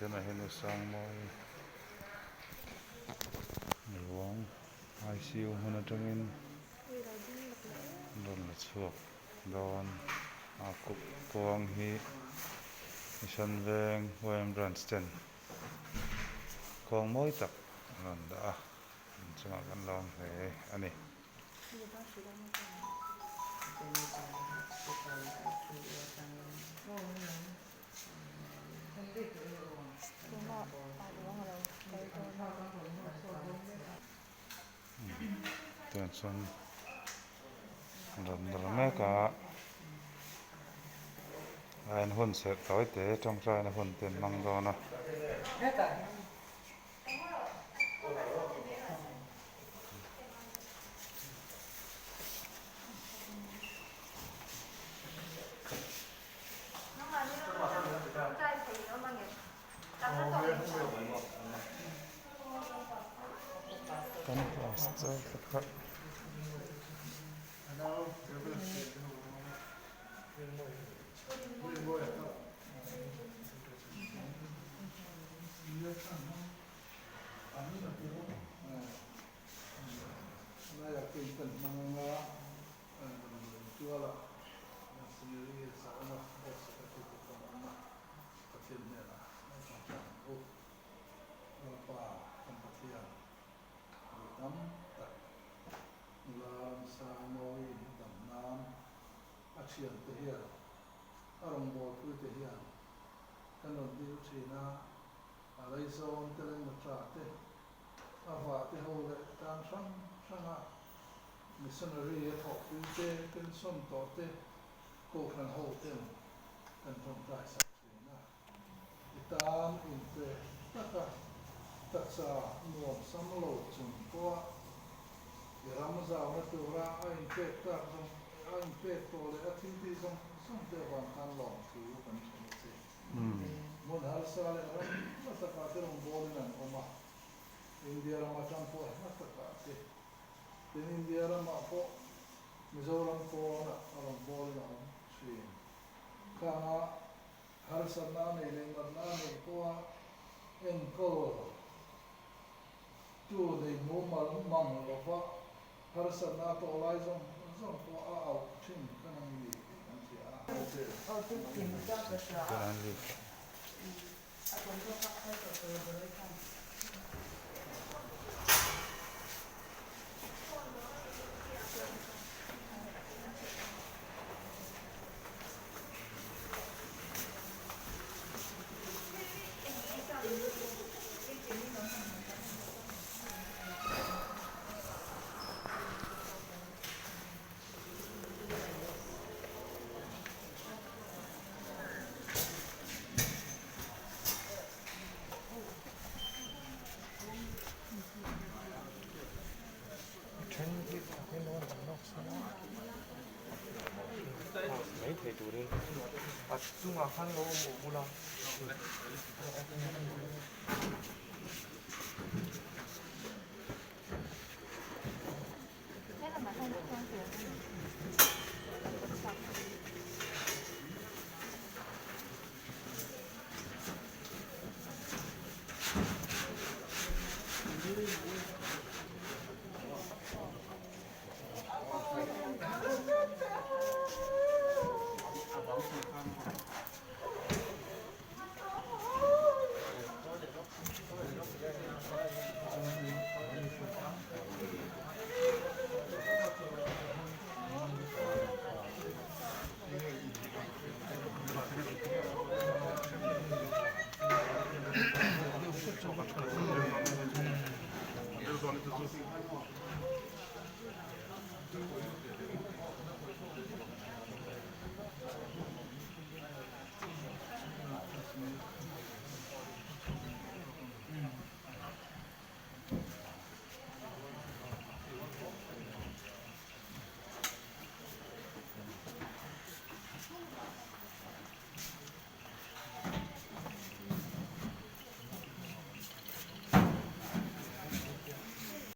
Tunah hian u Sangmawi ruang ICU hmun atangin an rawn la chhuak dawn a kawp kuang hi Mission Veng YM Branch ten kawng mawi tak an rawn dah a an chungah kan lawm hle a ni. Tunah chuan rawn dawr mek a a in hun serh tawi te tawngtaina hun te an hmang dawn a. Kan pastor te kha. A thiante hian, a rawngbawlpuite hian kan rawn dil thin a, a reizawn te leh matra te, a vah te ho leh tlang hrang hranga missionary a thawhpui te, pension tawh te, kohhran ho ten kan tawngtai sak thin a. I tan inpe taka taksa nuam sam lo chung pawha i ram zauna tura a inpek tak zawng a inpek tawh leh a thiltih zawng zawng te avang khan lawmthu kan then a che. Hmun harsa leh ram hla takah te rawngbawlin an awm a, India ram atang pawh hla takah te, tin India ramah pawh Mizoram pawnah a rawngbawlin a awm thin. Khanga Harsatna a neih leh natna a neih pawha enkawl tu nei mumal mang lova harsatna a tawh lai zawng zawng pawh a auh thin kha nang ni tih kan hria a. Mai thei turin a chungah khan lo awm awm ula.